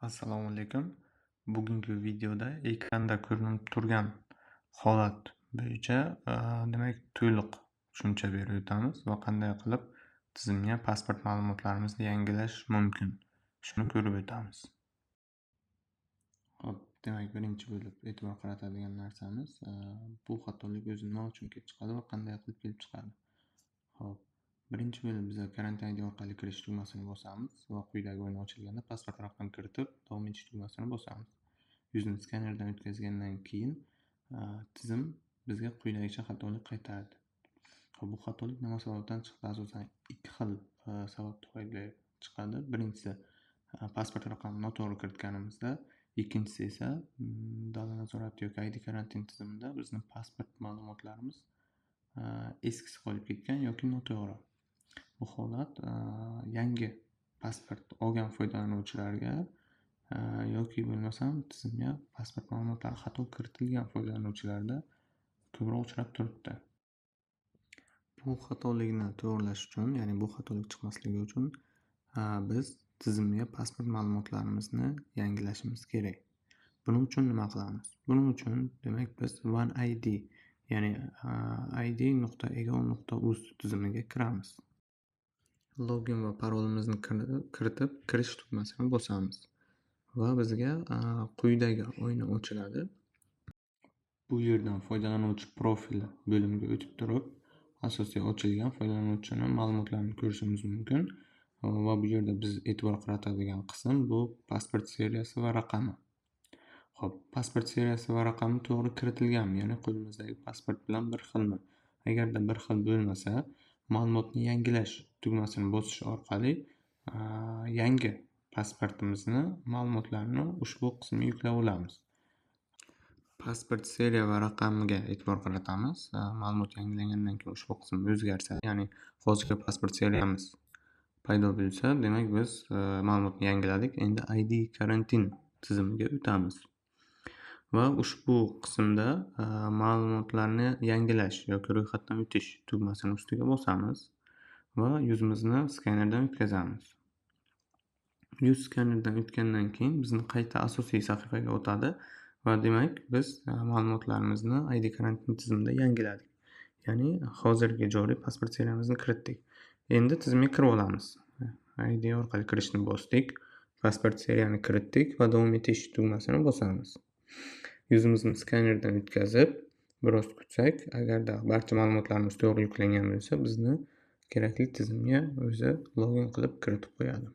Assalomu alaykum. Bugungi videoda ekranda ko'rinib turgan holat bo'yicha, demak, to'liq tushuncha berib o'tamiz va qanday qilib tizimga pasport ma'lumotlarimizni yangilash mumkin, shuni ko'rib o'tamiz. Xo'p, demak, birinchi bo'lib e'tibor qaratadigan narsamiz, bu xatolik o'zi nima uchun kelib chiqadi va qanday qilib kelib chiqadi. Xo'p, birinchi bo'lib biz karantin ID orqali kirish tugmasini bosamiz va quyidagi oyna ochilganda pasport raqam kiritib, davom etish tugmasini bosamiz. Yuzni skanerdan o'tkazgandan keyin tizim bizga quyidagicha xatolik qaytardi. Xo'p, bu xatolik nima sababdan chiqdi? Asosan ikki xil sabab tufayli chiqadi. Birinchisi, pasport raqamini noto'g'ri kiritganimizda, ikkinchisi esa davlat nazorati yoki ID karantin tizimida bizni pasport ma'lumotlarimiz eskisi qolib ketgan yoki noto'g'ri. Bu holat yangi pasport olgan foydalanuvchilarga yoki bo'lmasam tizimga pasport ma'lumotlari xato kiritilgan foydalanuvchilarda ko'proq uchrab turibdi. Bu xatolikni to'g'rilash uchun, ya'ni bu xatolik chiqmasligi uchun biz tizimga pasport ma'lumotlarimizni yangilashimiz kerak. Buning uchun nima qilamiz? Buning uchun, demak, biz One ID, ya'ni id.egov.uz tizimiga kiramiz. Login va parolimizni kiritib, kirish tugmasini bosamiz va bizga quyidagi oyna ochiladi. Bu yerdan foydalanuvchi profili bo'limiga o'tib turib, asosiy ochilgan foydalanuvchini ma'lumotlarini ko'rishimiz mumkin va bu yerda biz e'tibor qaratadigan qism bu pasport seriyasi va raqami. Xo'p, pasport seriyasi va raqami to'g'ri kiritilganmi? Ya'ni qo'limizdagi pasport bilan bir xilmi? Agarda bir xil bo'lmasa, ma'lumotni yangilash tugmasini bosish orqali yangi pasportimizni ma'lumotlarini ushbu qismga yuklab olamiz. Pasport seriya va raqamiga e'tibor qaratamiz. Ma'lumot yangilangandan keyin ushbu qism o'zgarsa, ya'ni hozirgi pasport seriyamiz paydo bo'lsa, demak biz ma'lumotni yangiladik. Endi ID karantin tizimiga o'tamiz. Va ushbu qismda ma'lumotlarni yangilash yoki ro'yxatdan o'tish tugmasini ustiga bosamiz va yuzimizni skanerdan o'tkazamiz. Yuz skanerdan o'tgandan keyin bizni qayta asosiy sahifaga o'tadi va demak biz ma'lumotlarimizni ID karantin tizimida yangiladik. Ya'ni hozirgi joriy pasport seriyamizni kiritdik. Endi tizimga kirib olamiz. ID orqali kirishni bosdik, pasport seriyani kiritdik va davom etish tugmasini bosamiz. Yuzimizni skanerdan o'tkazib, biroz kutsak, agarda barcha ma'lumotlarimiz to'g'ri yuklangan bo'lsa, bizni kerakli tizimga o'zi login qilib kiritib qo'yadi.